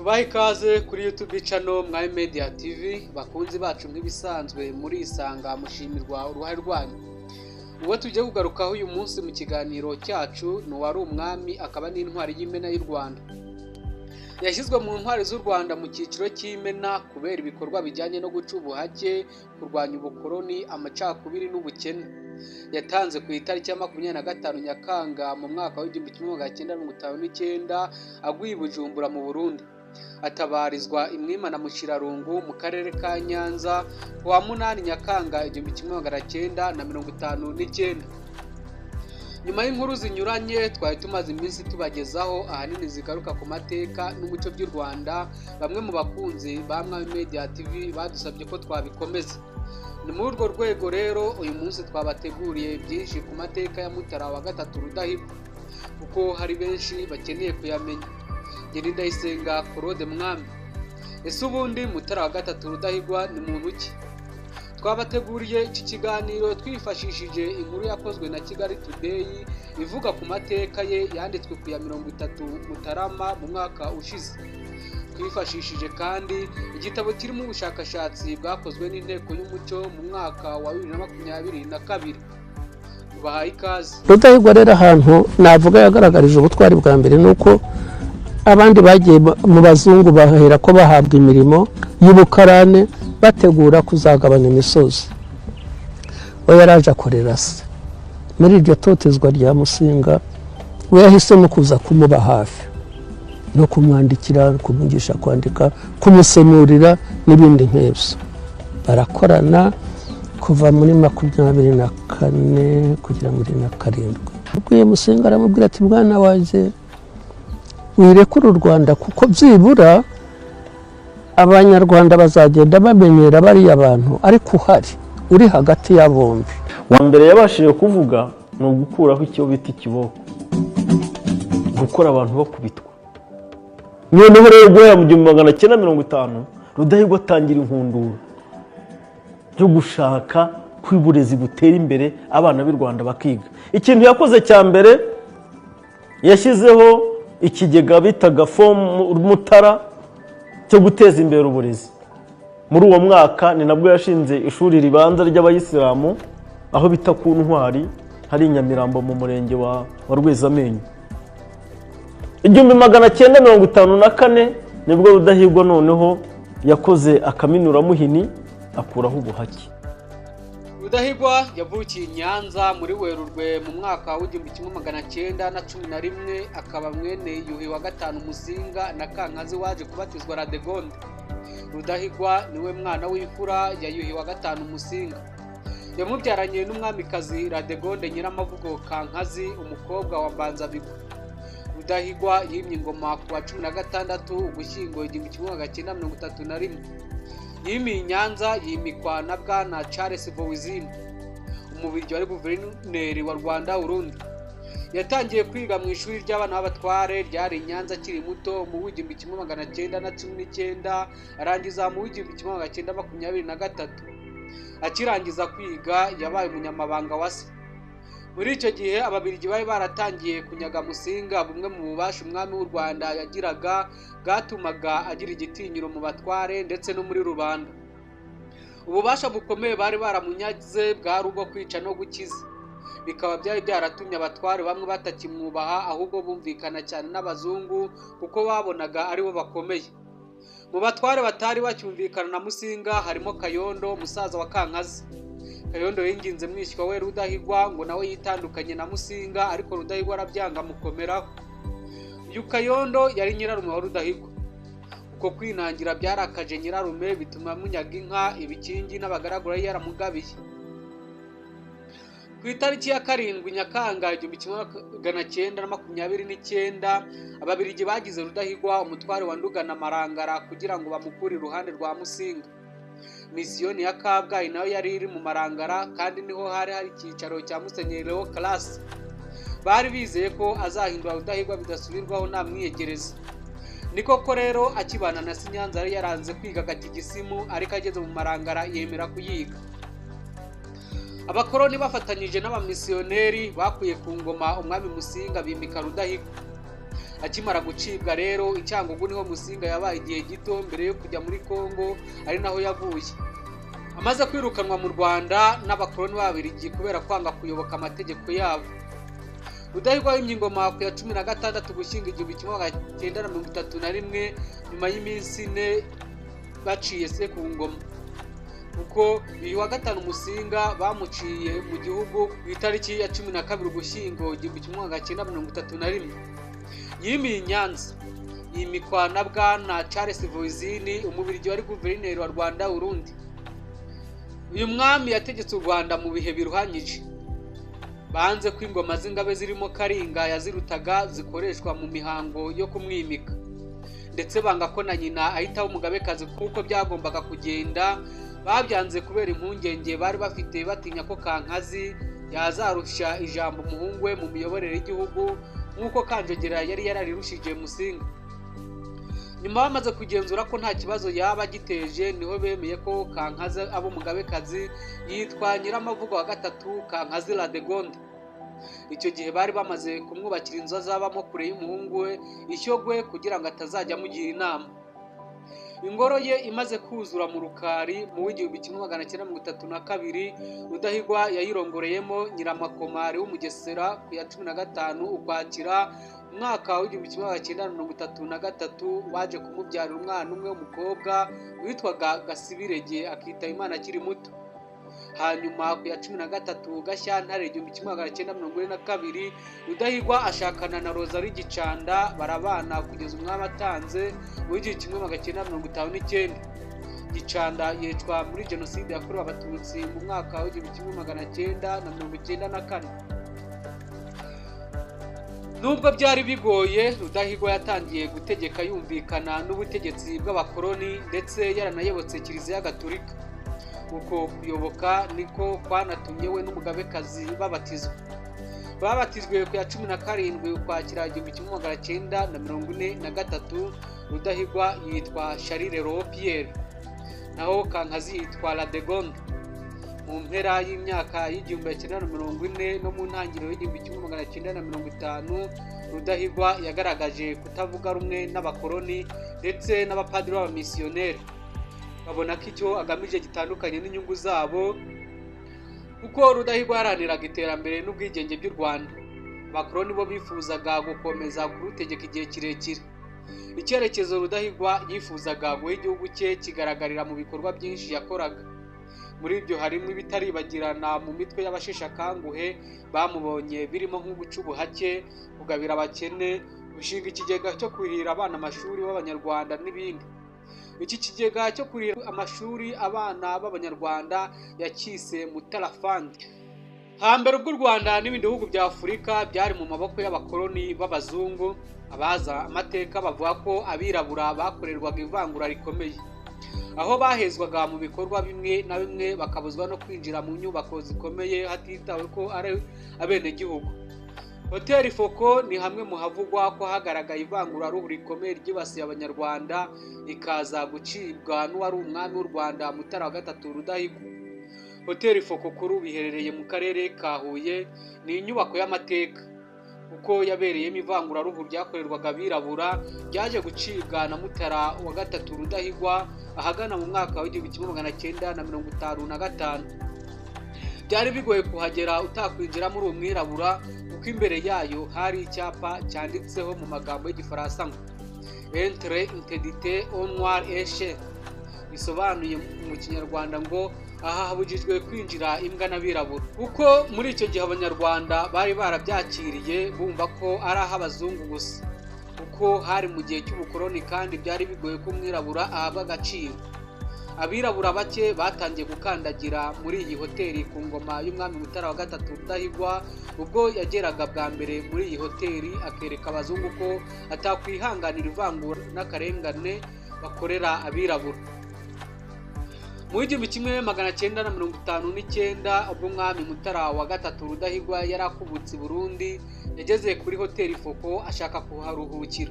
Tubahe ikaze kuri YouTube channel Mwami Media TV. Bakunzi bacu, nk'ibisanzwe muri isanga, mushimirwa uruhare rwanyu. Uwo tugiye kugarukaho uyu munsi mu kiganiro cyacu ni uwari umwami akaba n'intwari y'Imena y'u Rwanda. Yashyizwe mu ntwari z'u Rwanda mu cyiciro cy'Imena kubera ibikorwa bijyanye no guca ubuhake, kurwanya ubukoloni, amacakubiri n'ubukene. Yatanze ku itariki ya 25 Nyakanga mu mwaka wa 1959, aguye i Bujumbura mu Burundi. Atabarizwa i Mwima na Mushirarungu mu karere ka Nyanza ku wa 8 Nyakanga 1959. Nyuma y'inkuru zinyuranye twari tumaze iminsi tubagezaho, ahanini zigaruka ku mateka n'umuco by'u Rwanda, bamwe mu bakunzi ba Mwami Media TV badusabye ko twabikomeza. Ni muri urwo rwego rero uyu munsi twabateguriye byinshi ku mateka ya Mutara wa gatatu Rudahigwa, kuko hari benshi bakeneye kuyamenya. Ngeri Ndayisenga Claude Mwami. Ese ubundi Mutara wa gatatu Rudahigwa ni muntu ki? Twabateguriye iki kiganiro twifashishije inkuru yakozwe na Kigali Today ivuga ku mateka ye, yanditswe ku ya 30 Mutarama mu mwaka ushize. Twifashishije kandi igitabo kirimo ubushakashatsi bwakozwe n'Inteko y'Umuco mu mwaka wa 2022. Tubahaye ikaze. Rudahigwa rero, ahantu navuga yagaragarije ubutwari bwa mbere ni uko abandi bagiye mu bazungu bahera ko bahabwa imirimo y'ubukarane, bategura kuzagabana imisozi, we yaraje akorera se. Muri iryo totezwa rya Musinga, we yahisemo kuza kumuba hafi no kumwandikira, kumwigisha kwandika, kumusemurira n'ibindi nk'ibyo. Barakorana kuva muri 24 kugera muri na karindwi. Ubwiye Musinga, aramubwira ati: "Mwana wanjye, wirekure u Rwanda, kuko byibura Abanyarwanda bazagenda bamenyera bariya bantu, ariko uhari uri hagati ya bombi." Wa mbere yabashije kuvuga ni ugukuraho icyo bita ikiboko, gukora abantu bakubitwa. Noneho rero guhera mu 1950, Rudahigwa atangira inkundura yo gushaka ko uburezi butera imbere, abana b'u Rwanda bakiga. Ikintu yakoze cya mbere, yashyizeho ikigega bitaga Fonds Mutara cyo guteza imbere uburezi. Muri uwo mwaka ni nabwo yashinze ishuri ribanza ry'Abayisilamu aho bita ku Ntwari, hari i Nyamirambo mu murenge wa Rwezamenyo. 1954 nibwo Rudahigwa noneho yakoze akaminuramuhini, akuraho ubuhake. Rudahigwa yavukiye i Nyanza muri Werurwe mu mwaka wa 1911, akaba mwene Yuhi wa gatanu Musinga na Kankazi waje kubatizwa Radegonde. Rudahigwa niwe mwana w'imfura ya Yuhi wa gatanu Musinga. Yamubyaranye n'umwamikazi Radegonde Nyiramavugo Kankazi, umukobwa wa Mbanzabigwi. Rudahigwa yimye ingoma ku wa 16 Ugushyingo 1931. Yimiye i Nyanza, yimikwa na Bwana Charles Voisin, Umubirigi wari guverineri wa Rwanda Urundi. Yatangiye kwiga mu ishuri ry'abana b'abatware ryari i Nyanza akiri muto mu wa 1919, arangiza mu wa 1923. Akirangiza kwiga yabaye umunyamabanga wa se. Muri icyo gihe Ababiligi bari baratangiye kunyaga Musinga bumwe mu bubasha umwami w'u Rwanda yagiraga bwatumaga agira igitinyiro mu batware ndetse no muri rubanda. Ububasha bukomeye bari baramunyaze bwari ubwo kwica no gukiza, bikaba byari byaratumye abatware bamwe batakimwubaha, ahubwo bumvikana cyane n'abazungu kuko babonaga aribo bakomeye. Mu batware batari bacyumvikana na Musinga harimo Kayondo, musaza wa Kankazi. Kayondo yinginze mwishywa we Rudahigwa ngo nawe yitandukanye na Musinga, ariko Rudahigwa arabyanga, amukomeraho. Uyu Kayondo yari nyirarume wa Rudahigwa. Uko kwinangira byarakaje nyirarume, bituma amunyaga inka, ibikingi n'abagaragu yari yaramugabiye. Ku itariki ya 7 Nyakanga 1929, Ababiligi bagize Rudahigwa umutware wa Nduga na Marangara kugira ngo bamukure iruhande rwa Musinga. Misiyoni ya Kabgayi nayo yari iri mu Marangara, kandi niho hari hari icyicaro cya Musenyeri Leo Classe. Bari bizeye ko azahindura Rudahigwa bidasubirwaho namwiyegereza. Ni koko rero, akibana na se i Nyanza yari yaranze kwiga gatigisimu, ariko ageze mu Marangara yemera kuyiga. Abakoroni bafatanyije n'abamisiyoneri bakuye ku ngoma umwami Musinga, bimika Rudahigwa. Akimara gucibwa rero i Cyangugu niho Musinga yabaye igihe gito mbere yo kujya muri Kongo, ari naho yaguye. Amaze kwirukanwa mu Rwanda n'abakoloni b'Ababiligi kubera kwanga kuyoboka amategeko yabo. Rudahigwa yimye ingoma ku ya 16 Ugushyingo 1931, nyuma y'iminsi 4 baciye se ku ngoma. Kuko uyu wa 5 Musinga bamuciye mu gihugu ku itariki ya 12 Ugushyingo 1931. Yimiye i Nyanza, yimikwa na Bwana Charles Voisine, Umubirigi wari guverineri wa Rwanda Urundi. Uyu mwami yategetse u Rwanda mu bihe biruhanyije. Banze ko ingoma z'ingabe zirimo Karinga yazirutaga zikoreshwa mu mihango yo kumwimika, ndetse banga ko na nyina ahitaho umugabekazi kuko byagombaga kugenda. Babyanze kubera impungenge bari bafite, batinya ko Kankazi yazarusha ijambo umuhungu we mu miyoborere y'igihugu nk'uko Kanjogera yari yararirushije Musinga. Nyuma bamaze kugenzura ko nta kibazo yaba agiteje, niho bemeye ko Kankazi aba umugabekazi, yitwa Nyiramavugo wa 3 Kankazi Radegonde. Icyo gihe bari bamaze kumwubakira inzu azabamo kure y'umuhungu we Ishyogwe kugira ngo atazajya amugira inama. Ingoro ye imaze kuzura mu Rukari mu 1932, Rudahigwa yayirongoreyemo Nyiramakomari w'Umugesera ku ya 15 Ukwakira umwaka w'1933, waje kumubyarira umwana umwe w'umukobwa witwaga Gasibirege, akitaba Imana akiri muto. Hanyuma ku ya 13 Gashyantare 1942, Rudahigwa ashakana na Rosalie Gicanda, barabana kugeza umwami atanze mu 1959. Gicanda yicwa muri Jenoside yakorewe Abatutsi mu mwaka w'1994. Nubwo byari bigoye, Rudahigwa yatangiye gutegeka yumvikana n'ubutegetsi bw'abakoloni, ndetse yaranayobotse Kiliziya Gatolika. Uko kuyoboka niko kwanatumye we n'umugabekazi babatizwa. Babatijwe ku ya 17 Ukwakira 1943. Rudahigwa yitwa Charles Leroy Pierre, naho Kankazi yitwa Radegonde. Mu mpera y'imyaka y'1940 no mu ntangiriro y'1950, Rudahigwa yagaragaje kutavuga rumwe n'abakoloni ndetse n'abapadiri b'abamisiyoneri. Babona ko icyo agamije gitandukanye n'inyungu zabo, kuko Rudahigwa yaharaniraga iterambere n'ubwigenge by'u Rwanda. Abakoloni bo bifuzaga gukomeza kurutegeka igihe kirekire. Icyerekezo Rudahigwa yifuzaga guha igihugu cye kigaragarira mu bikorwa byinshi yakoraga. Muri ibyo harimo ibitaribagirana mu mitwe y'abasheshakanguhe bamubonye, birimo nko guca ubuhake, kugabira abakene, gushinga ikigega cyo kurihira abana amashuri b'Abanyarwanda n'ibindi. Iki kigega cyo kurihira amashuri abana b'Abanyarwanda yakise Mutara Fund. Hambere ubwo u Rwanda n'ibindi bihugu bya Afurika byari mu maboko y'abakoloni b'abazungu, abaza amateka bavuga ko abirabura bakorerwaga ivangura rikomeye, aho bahezwaga mu bikorwa bimwe na bimwe, bakabuzwa no kwinjira mu nyubako zikomeye hatitawe ko ari abenegihugu. Hoteli Foko ni hamwe mu havugwa ko hagaragaye ivanguraruhu rikomeye ryibasiye Abanyarwanda, ikaza gucibwa n'uwari umwami w'u Rwanda Mutara wa 3 Rudahigwa. Hoteli Foko kuri ubu iherereye mu karere ka Huye, ni inyubako y'amateka kuko yabereyemo ivanguraruhu ryakorerwaga abirabura, ryaje gucibwa na Mutara wa 3 Rudahigwa ahagana mu mwaka w'1955. Byari bigoye kuhagera utakwinjira muri umwirabura, kuko imbere yayo hari icyapa cyanditseho mu magambo y'Igifaransa ngo "Entrée interdite aux noirs et chiens", bisobanuye mu Kinyarwanda ngo aha habujijwe kwinjira imbwa n'abirabura. Kuko muri icyo gihe Abanyarwanda bari barabyakiriye bumva ko ari ah'abazungu gusa, kuko hari mu gihe cy'ubukoloni kandi byari bigoye ko umwirabura ahabwa agaciro. Abirabura bake batangiye gukandagira muri iyi hoteli ku ngoma y'umwami Mutara wa 3 Rudahigwa, ubwo yageraga bwa mbere muri iyi hoteli akereka abazungu ko atakwihanganira ivangura n'akarengane bakorera abirabura. Mu 1959, ubwo umwami Mutara wa 3 Rudahigwa yari akubutse i Burundi, yageze kuri hoteli Foko ashaka kuharuhukira.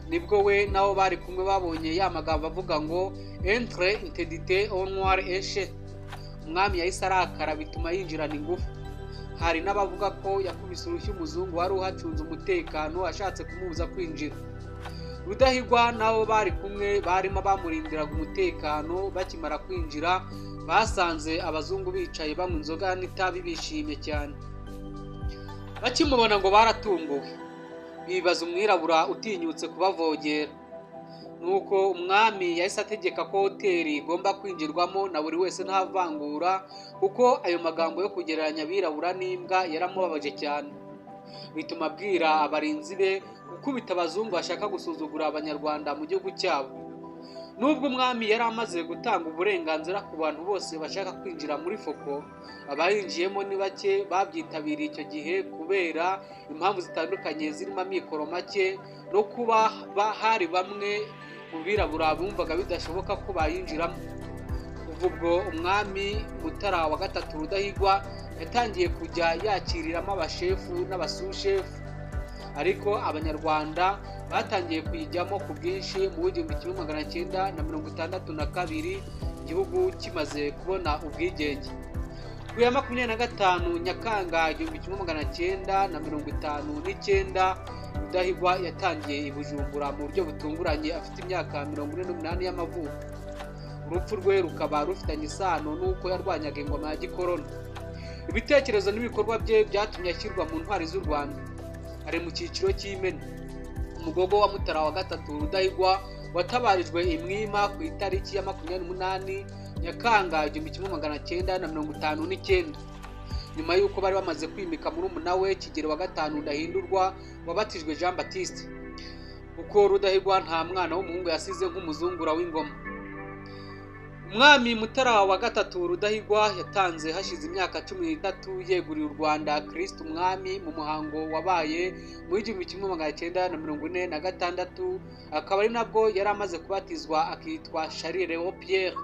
Nibwo we nabo bari kumwe babonye ya magambo avuga ngo "Entrée interdite aux noirs et chiens". Umwami yahise arakara bituma yinjirana ingufu. Hari n'abavuga ko yakubise urushyi umuzungu wari uhacunze umutekano ashatse kumubuza kwinjira. Rudahigwa nabo bari kumwe barimo bamurindiraga umutekano. Bakimara kwinjira basanze abazungu bicaye banywa inzoga n'itabi bishimye cyane. Bakimubona ngo baratunguwe, bibaza umwirabura utinyutse kubavogera. Nuko umwami yahise ategeka ko hoteli igomba kwinjirwamo na buri wese nta vangura, kuko ayo magambo yo kugereranya abirabura n'imbwa yaramubabaje cyane, bituma abwira abarinzi be gukubita abazungu bashaka gusuzugura abanyarwanda mu gihugu cyabo. Nubwo umwami yari amaze gutanga uburenganzira ku bantu bose bashaka kwinjira muri Foko, abayinjiyemo ni bake babyitabiriye icyo gihe kubera impamvu zitandukanye zirimo amikoro make no kuba hari bamwe mu birabura bumvaga bidashoboka ko bayinjiramo. Kuva ubwo umwami Mutara wa gatatu Rudahigwa yatangiye kujya yakiriramo abashefu n'abasushefu, ariko abanyarwanda batangiye kuyijyamo ku bwinshi mu 1962 igihugu kimaze kubona ubwigenge. Ku ya 25 Nyakanga 1959 Rudahigwa yatangiye i Bujumbura mu buryo butunguranye afite imyaka 48 y'amavuko. Urupfu rwe rukaba rufitanye isano n'uko yarwanyaga ingoma ya gikoroni. Ibitekerezo n'ibikorwa bye byatumye ashyirwa mu ntwari z'u Rwanda. Ari mu cyiciro cy'imena. Umugogo wa Mutara wa gatatu Rudahigwa watabarijwe i Mwima ku itariki ya 28 Nyakanga 1959, nyuma y'uko bari bamaze kwimika murumuna we Kigeli wa gatanu Ndahindurwa wabatijwe Jean Baptiste. Kuko Rudahigwa nta mwana w'umuhungu yasize nk'umuzungura w'ingoma. Umwami Mutara wa gatatu Rudahigwa yatanze hashize imyaka 13 yeguriye u Rwanda Kristo umwami mu muhango wabaye mu 1946, akaba ari nabwo yari amaze kubatizwa akitwa Charles Léon Pierre.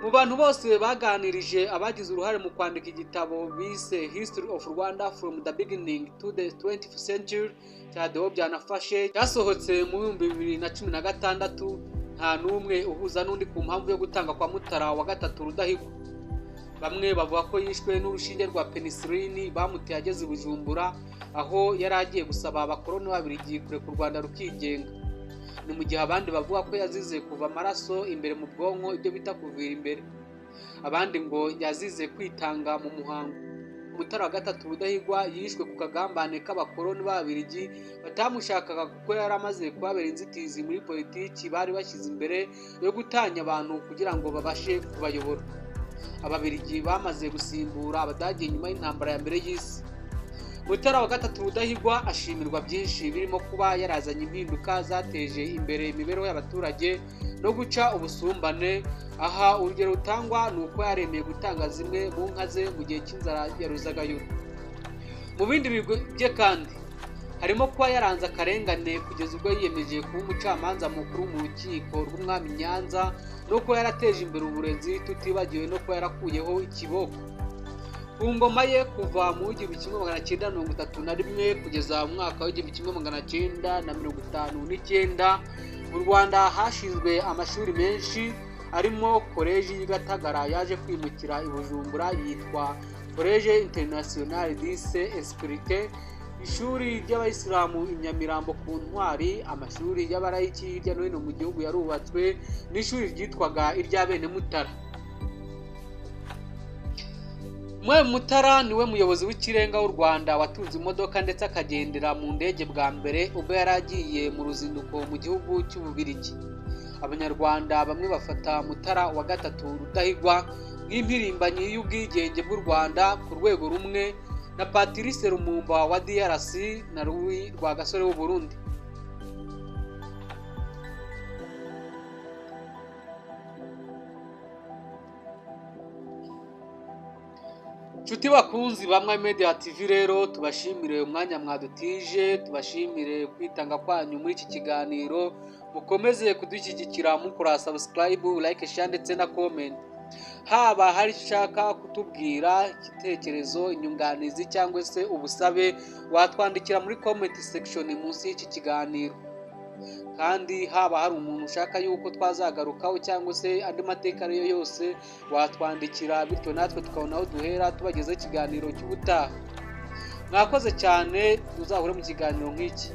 Mu bantu bose baganirije abagize uruhare mu kwandika igitabo bise History of Rwanda from the Beginning to the 20th Century cya Deo Byanafashe cyasohotse mu 2016, nta n'umwe uhuza n'undi ku mpamvu yo gutanga kwa Mutara wa gatatu Rudahigwa. Bamwe bavuga ko yishwe n'urushinge rwa penicillin bamuteye ageze i Bujumbura, aho yari agiye gusaba abakoloni b'Ababiligi kureka u Rwanda rukigenga. Ni mu gihe abandi bavuga ko yazize kuva amaraso imbere mu bwonko, ibyo bita kuvira imbere. Abandi ngo yazize kwitanga mu muhango. Mutara wa gatatu Rudahigwa yishwe ku kagambane k'abakoloni b'Ababiligi batamushakaga kuko yari amaze kubabera inzitizi muri politiki bari bashyize imbere yo gutanya abantu kugira ngo babashe kubayobora. Ababiligi bamaze gusimbura Abadage nyuma y'intambara ya mbere y'isi. Mutara wa gatatu Rudahigwa ashimirwa byinshi birimo kuba yarazanye impinduka zateje imbere imibereho y'abaturage no guca ubusumbane. Aha urugero rutangwa ni uko yaremeye gutanga zimwe mu nka ze mu gihe cy'inzara ya Ruzagayura. Mu bindi bigwi bye kandi harimo kuba yaranze akarengane kugeza ubwo yiyemeje kuba umucamanza mukuru mu rukiko rw'umwami Nyanza, no kuba yarateje imbere uburezi, tutibagiwe no kuba yarakuyeho ikiboko. Ku ngoma ye kuva mu 1931 kugeza mu mwaka wa 1959 mu Rwanda hashinzwe amashuri menshi arimo koleji y'i Gatagara yaje kwimukira i Bujumbura yitwa Collège International Lycée Esprit, ishuri ry'abayisilamu i Nyamirambo ku Ntwari, amashuri y'abarayiki hirya no hino mu gihugu yarubatswe, n'ishuri ryitwaga irya bene Mutara. Umwami Mutara niwe muyobozi w'ikirenga w'u Rwanda watunze imodoka ndetse akagendera mu ndege bwa mbere ubwo yari agiye mu ruzinduko mu gihugu cy'Ububiligi. Abanyarwanda bamwe bafata Mutara wa gatatu Rudahigwa nk'impirimbanyi y'ubwigenge bw'u Rwanda ku rwego rumwe na Patrice Lumumba wa DRC na Louis Rwagasore w'u Burundi. Nshuti bakunzi ba Mwami Media TV rero tubashimire umwanya mwadutije, tubashimire kwitanga kwanyu muri iki kiganiro, mukomeze kudushyigikira mukora subscribe, like, share ndetse na comment. Haba hari ushaka kutubwira igitekerezo, inyunganizi cyangwa se ubusabe, watwandikira muri comment section munsi y'iki kiganiro. Kandi haba hari umuntu ushaka yuko twazagarukaho cyangwa se andi mateka ariyo yose, watwandikira, bityo natwe tukabona aho duhera tubagezeho ikiganiro cy'ubutaha. Mwakoze cyane, tuzahure mu kiganiro nk'iki.